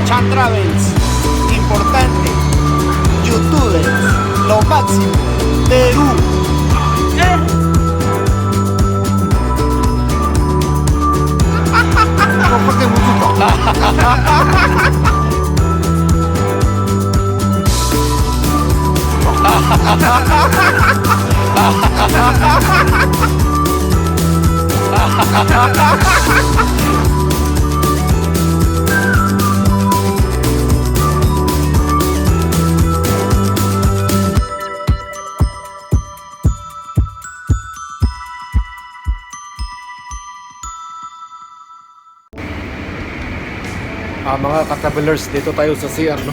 Chan Travels, importante, youtubers, lo máximo, Perú. Mga ka-travelers, dito tayo sa CR, no?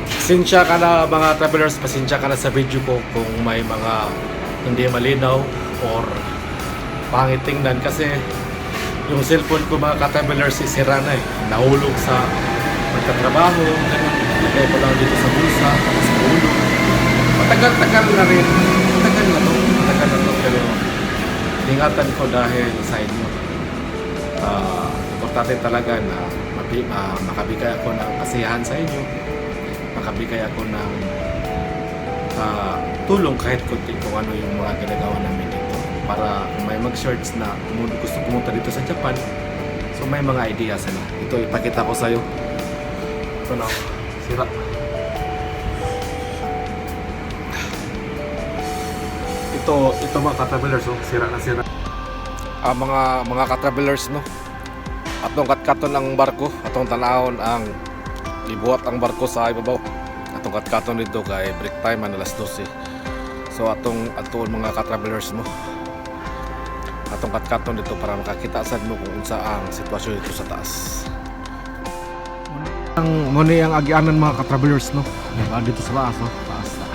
Pasensya ka na, mga travelers, pasensya ka na sa video ko kung may mga hindi malinaw or pangit tingnan kasi yung cellphone ko, mga ka-travelers, is sira na eh. Nahulog sa pagtatrabaho, ganun. Lagay ko lang dito sa bulsa, tapos nahulog. Matagal-tagal na rin. Matagal na to. Matagal na to. Pero ingatan ko dahil sa inyo. Importante talaga na makabigay ako ng kasiyahan sa inyo, makabigay ako ng tulong kahit konti kung ano yung mga ginagawa namin dito para kung may mag-search na gusto pumunta dito sa Japan, so may mga idea sila. Ito, ipakita ko sa'yo. Ito na, sira ito. Ito, mga ka-travelers, oh, sira na sira. Mga ka-travelers, no, atong katkaton ang barko, atong tanawon ang ibuhat ang barko sa ibabaw. Atong katkaton dito kay break time man alas 12, so atong atuon, mga ka-travelers mo, atong katkaton dito para makakita sad mo kung unsa ang sitwasyon dito sa taas. Ang muna ang agianan, mga ka-travelers, no, diba? Dito sa taas, no, taas na.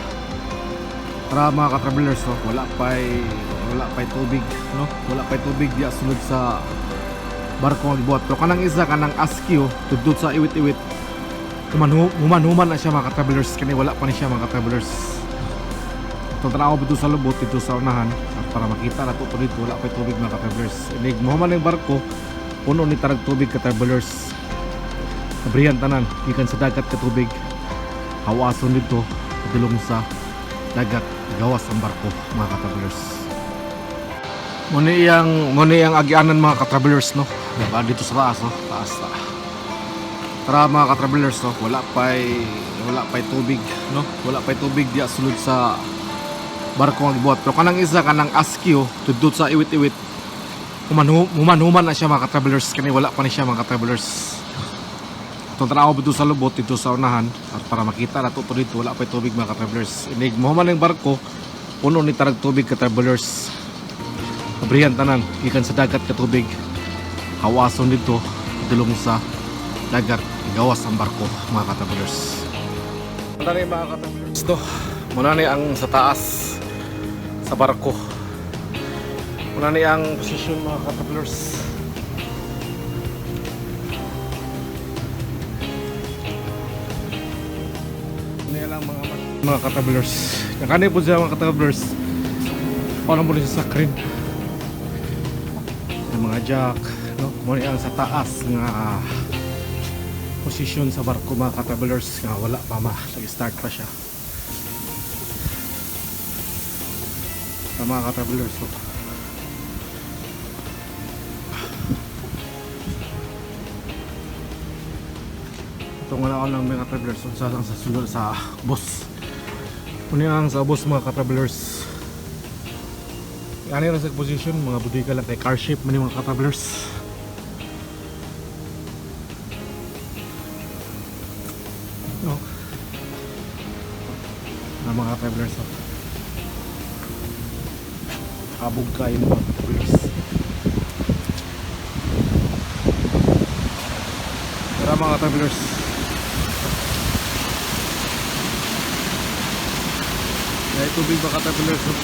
Tara, mga ka-travelers, no, wala pa'y tubig, no, wala pa'y tubig diya sulod sa barko nga gibuhat. Pero kanang isa, kanang askyo tudtod sa iwit-iwit, human-human na siya, mga ka-travelers, kani wala pa ni siya, mga ka-travelers. Itong tanaw dito sa lubot dito sa unahan at para makita na to dito, wala pa tubig, mga ka-travelers. Inig mo man ang barko, puno ni tarag tubig, ka-travelers. Abrihan tanan gikan sa dagat ka tubig. Hawason dito padulong sa dagat, gawas ang barko, mga ka-travelers. Muna iyang agianan, mga ka-travelers, no, diba? Dito sa taas, no, taas na. Tara, mga ka-travelers, no, wala pa'y tubig, no, wala pa'y tubig diya sulod sa barko nga gibuhat. Pero kanang isa, kanang askyo tudtod sa iwit-iwit, human-human na siya, mga ka-travelers, kani wala pa ni siya, mga ka-travelers. Itong tanaw dito sa lubot dito sa unahan at para makita na to dito, wala pa'y tubig, mga ka-travelers. Inig mo man ang barko, puno ni tarag tubig, ka-travelers. Abrihan tanan gikan sa dagat ka tubig. Hawason dito padulong sa dagat, gawas ang barko, mga ka-travelers. Muna ni, mga ka-travelers, to. Muna ni ang sa taas sa barko. Muna ni ang posisyon, mga ka-travelers. Muna lang mga ka-travelers. Nakani po siya, mga ka-travelers. Paano mo rin sa screen? Yung mga jack, no? Muna ang sa taas nga posisyon sa barko, mga ka-travelers, nga wala pa ma, nag-start pa siya. Sa mga ka-travelers, so. Ito nga lang ng mga travelers, unsa lang sa sulod sa bus. Una ang sa bus, mga ka-travelers. Ano yung sa position, mga bodega lang kay car shape man yung mga ka-travelers. No. Na mga travelers, oh. Habog kayo, mga travelers. Tara, mga travelers. May tubig ba, ka-travelers? Oh.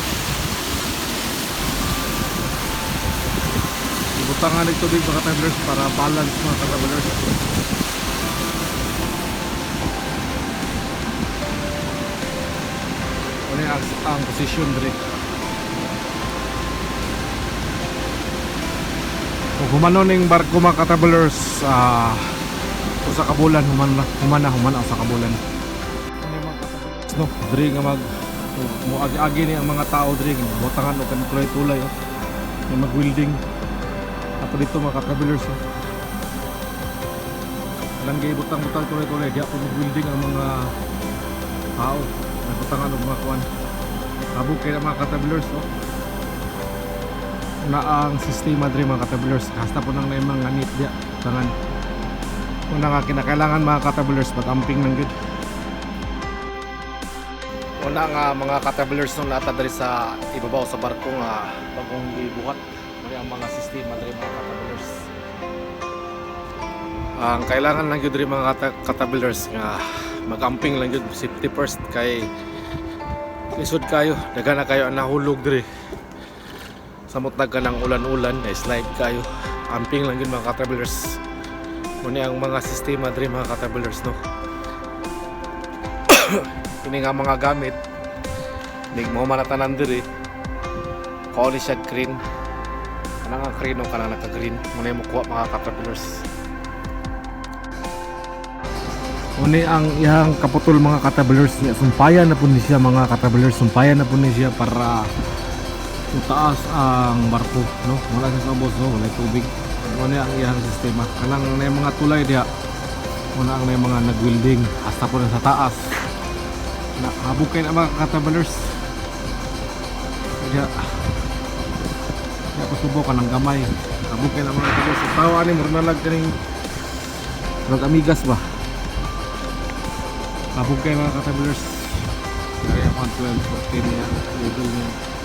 Ibutangan ng tubig, mga travelers, para balance, mga travelers. Ano yung ang position dire? Kung humano ning barko, mga ka-travelers, Usa ka bulan human na, human na, human na usa ka bulan. No, diri nga mag mo agi-agi ni ang mga tao diri nga butangan og kanang tulay-tulay, oh. Nga mag-welding. Ato dito, mga ka-travelers, oh. Kanang butang-butang tulay-tulay diha po mag-welding ang mga tao. Nagbutangan og mga kuan. Habog kay mga ka-travelers, oh. Na ang sistema diri, mga ka-travelers, hasta po nang naay mga net diha tangan. Una nga kinakailangan, mga ka-travelers, mag-amping ng gyud. Una nga, mga ka-travelers, nung nata diri sa ibabaw sa barko nga bagong gibuhat. Mao ang mga sistema diri, mga ka-travelers. Ang kailangan lang gyud diri, mga ka-travelers, nga mag-amping lang gyud, safety first, kay lisod kayo, daghan na kayo ang nahulog diri. Samot na ka ng ulan-ulan, na slide kayo. Amping lang gyud, mga ka-travelers. Muna ang mga sistema diri, mga ka-travelers, no. Ini nga mga gamit nig mo manatanan diri. Kuha ni siya green. Kanang nga green o kanang naka-green. Muna yung mukuha, mga ka-travelers. Muna ang iyang kaputol, mga ka-travelers niya. Sumpayan na po ni siya, mga ka-travelers. Sumpayan na po ni siya para utaas ang barko, no? Wala siya sa ubos, no? Wala tubig. Muna ang iyang sistema. Kanang na yung mga tulay diha. Muna ang na yung mga nag-welding. Hasta po na sa taas. Na habog kay na, mga ka-travelers. Kaya kaya pasubo ka ng gamay. Habog kay na, mga ka-travelers. Sa tawa ni murag nalag kaning murag amigas ba. Habog kay, mga ka-travelers. Kaya 112, 14 niya level niya.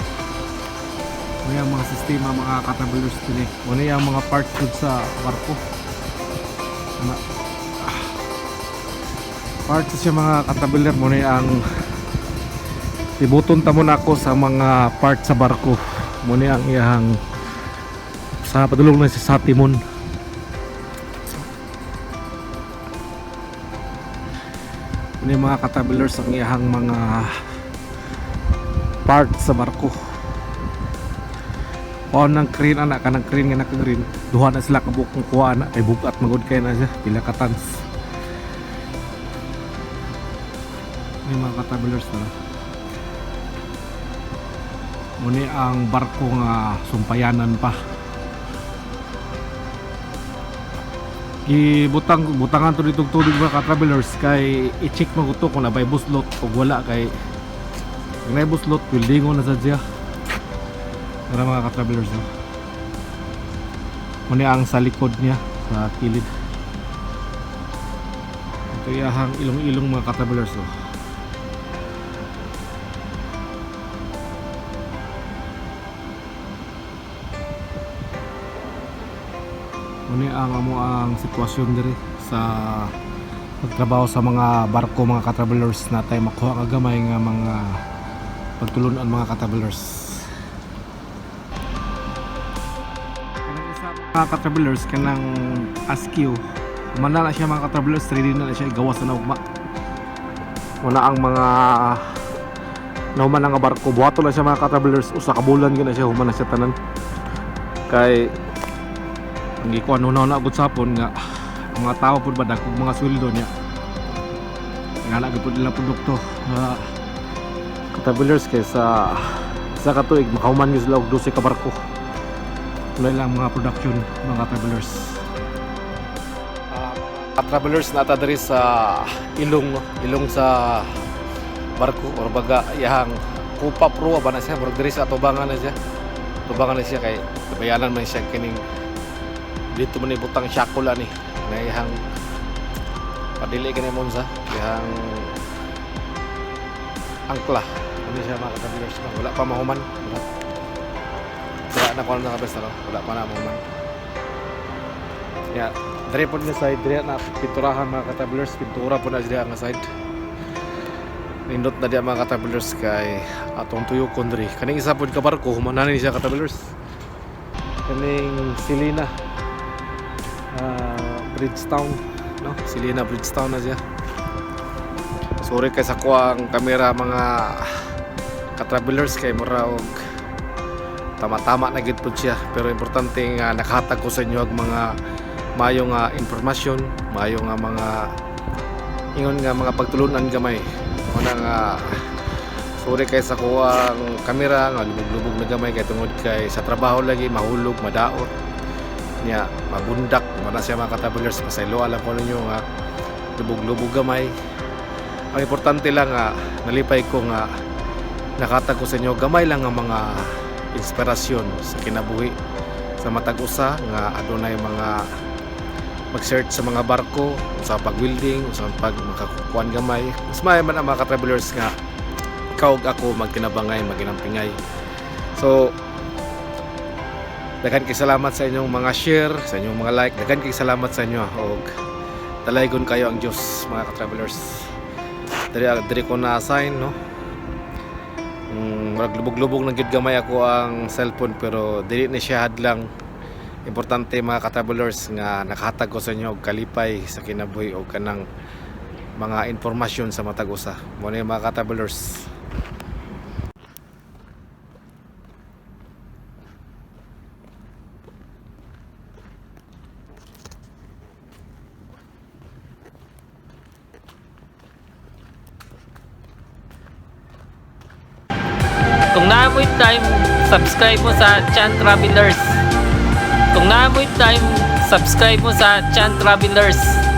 Muna ang mga sistema, mga ka-travelers, din eh. Muna ang mga parts dun sa barko. Na, parts siya, mga ka-traveler. Muna ang ibuton ta muna ako sa mga parts sa barko. Muna ang iyang sa padulong na siya sa timon. Muna yung mga ka-travelers ang iyang mga parts sa barko. Paon ng crane anak, kanang crane nga naka-green. Duha na sila kabuok kung kuha ana kay bugat magud kay na siya, pila ka tons. May mga ka-travelers na. Muni ang barko nga sumpayanan pa. Gibutang butangan to dito tubig, mga ka-travelers, kay i-check mo to kung nabay buslot o wala, kay kung naay buslot, buildingon na sa siya. Tara, mga ka-travelers, no? Muna ang sa likod niya, sa kilid. Ito iyahang ilong-ilong, mga ka-travelers, oh. Muna ang amo ang sitwasyon diri sa pagtrabaho sa mga barko, mga ka-travelers, na tayo makuha ka gamay nga mga pagtulunan, mga ka-travelers. Kanang isa, mga ka-travelers, kanang ASQ. Humana na siya, mga ka-travelers, ready na na siya igawas na ugma. Muna ang mga nahuman nga barko, buhato na siya, mga ka-travelers, usa ka bulan gyud na siya human na siya tanan. Kay ang gikuan na na gud sapon nga ang mga tao pud ba dagkog mga sweldo niya. Nga na gyud pud nila produkto. Mga ka-travelers, kay sa isa ka tuig makahuman gyud sila og 12 ka barko. Wala lang mga production, mga travelers. Mga travelers, nata diri sa ilong, no? Ilong sa barko or baga yahang kupa pro ba na siya, murag diri sa atubangan na siya. Tubangan na siya kay bayanan man siya kining dito man ibutang shackle ani na iyang padili kini mo sa iyang angkla. Ano siya, mga travelers, no? Wala pa mahuman. Wala. Wala na ko na kabes, no? Wala pa na mahuman. Ya, diri po na side diri na pinturahan, mga ka-travelers, pintura po na diri nga side. Nindot na diya, mga ka-travelers, kay atong tuyokon diri. Kaning isa pod ka barko human na ni siya, ka-travelers. Kaning Selena Bridgetown, no? Selena Bridgetown na siya. Sorry kay sa kuang kamera, mga ka-travelers, kay mura og tama-tama na gid pud siya, pero importante nga nakahatag ko sa inyo og mga maayo nga impormasyon. Maayo nga mga ingon nga mga pagtulunan gamay. Una nga sorry kay sa kuang kamera nga lubog-lubog na gamay kay tungod kay sa trabaho lagi, mahulog, madaot niya, mabundak wala siya, mga ka-travelers. Pasaylo alam ko ninyo nga lubog-lubog gamay. Ang importante lang nga nalipay ko nga nakatag ko sa inyo gamay lang ang mga inspirasyon sa kinabuhi sa matag usa nga adunay mga mag-search sa mga barko, sa pag-welding, sa pag makakukuan gamay. Mas maayo man ang mga ka-travelers nga ikaw ug ako magtinabangay, maginampingay. So, daghan kay salamat sa inyong mga share, sa inyong mga like. Daghan kay salamat sa inyo og dalaygon kayo ang Diyos, mga ka-travelers. Diri diri ko na assign, no. Murag lubog-lubog na gyud gamay ako ang cellphone, pero dili ni siya hadlang. Importante, mga ka-travelers, nga nakahatag ko sa inyo og kalipay sa kinabuhi o kanang mga impormasyon sa matag usa. Mo ni, mga ka-travelers. Kung naa mo'y time, subscribe mo sa Chan Travelers. Kung naa mo'y time, subscribe mo sa Chan Travelers.